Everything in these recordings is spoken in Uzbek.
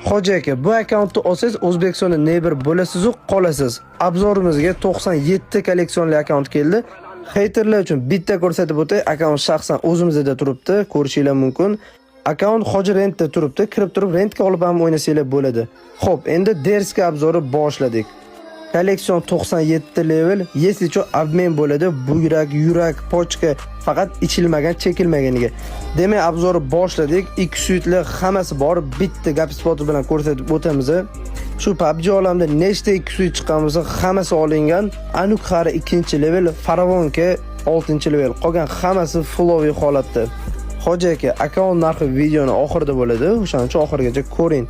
Hoji aka, bu akkauntni olsangiz, O'zbekistonda ne bir bo'lasiz-u qolasiz. Обзор imizga 97 kolleksiyonli akkaunt keldi. Хейтер lar uchun bitta ko'rsatib o'tay, akkaunt shaxsan o'zimizda turibdi, ko'rishinglar mumkin. Akkaunt hozir rentda turibdi, kirib turib rentga olib ham o'ynasanglar bo'ladi. Xo'p, endi дерзкий обзор i boshladik. Kolleksion 97 level, если что, обмен bo'ladi. Buyrak, yurak, почка, faqat ichilmagan, chekilmaganiga. Demak, обзор ni boshladik. Ikki suyutli hammasi bor. Bitta gap isboti bilan ko'rsatib o'tamiz. Shu PUBG olamida nechta ikki suyut chiqqan bo'lsa, hammasi olingan. Anuk Xari ikkinchi level, Faravonka 6 level. Qolgan hammasi фулловый holatda. Hoji aka, akkaunt narxi videoni oxirida bo'ladi. O'shaning uchun oxirigacha ko'ring.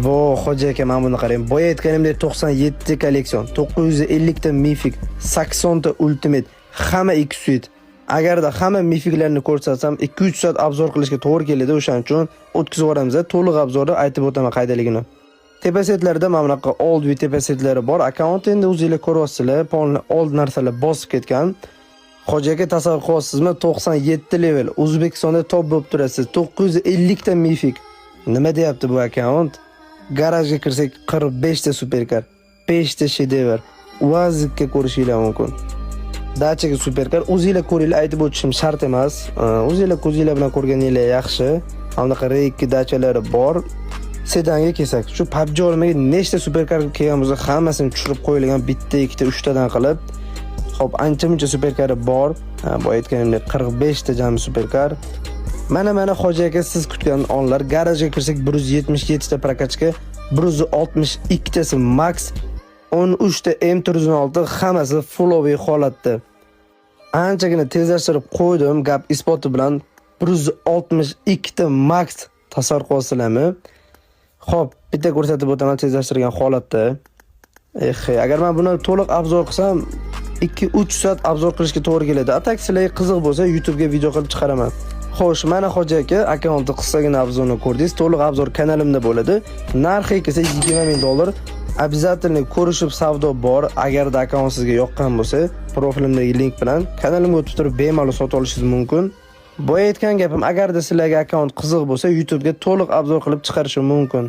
Vo, hoji aka, mana buni qarang. Boya aytganimdek, 97 kolleksion, 950 ta мифик, 80 ta ultimate, hamma ikki suyut. Agarda hamma мифик larni ko'rsatsam, 2-3 soat обзор qilishga to'g'ri keladi, o'shaning uchun o'tkazib yuboramiz. To'liq обзор ni aytib o'taman qaydaligini. Tepa setlarda mana bunaqa old va tepa setlari bor. Akkaunt endi o'zinglar ko'ryapsizlar, полный old narsalar bosib ketgan. Hoji aka, tasavvur qilyapsizmi? 97 level, O'zbekistonda top bo'lib turasiz. 950 ta мифик. Nima deyapti bu akkaunt? Garajga kirsak, 45 ta superkar, 5 ta shedevr. UAZga ko'rishinglar mumkin. Dachaga superkar, o'zinglar ko'ringlar, aytib o'tishim shart emas. O'zinglar ko'zinglar bilan ko'rganinglar yaxshi. Mana bunaqa reyki dachalari bor. Sedanga kelsak, shu PUBG olmaga nechta superkar kelgan bo'lsa, hammasini tushirib qo'yilgan, bitta, ikkita, uchtadan qilib. Xo'p, ancha muncha superkari bor. Ha, boya aytganimdek, 45 ta jami superkar. Mana hoji aka, siz kutgan onlar. Garajga kirsak, 177 ta прокачка, 162 tasi max, 13 ta M416, hammasi фулловый holatda. Anchagina tezlashtirib qo'ydim gap isboti bilan, 162 ta max, tasavvur qilyapsizlarmi? Xo'p, bitta ko'rsatib o'taman tezlashtirgan holatda. Eh, agar men buni to'liq обзор qilsam, 2-3 soat обзор qilishga to'g'ri keladi. А так sizlarga qiziq bo'lsa, YouTube'ga video qilib chiqaraman. Xo'sh, mana hoji aka, akkauntni qisqagina обзор ini ko'rdingiz. To'liq обзор kanalimda bo'ladi. Narxi kelsa 20 ming dollar. Обязательно ko'rishib savdo bor. Agarda akkaunt sizga yoqqan bo'lsa, profilimdagi link bilan kanalimga o'tib turib bemalol sotib olishingiz mumkin. Boya aytgan gapim, agarda sizlarga akkaunt qiziq bo'lsa, YouTube'ga to'liq обзор qilib chiqarishim mumkin.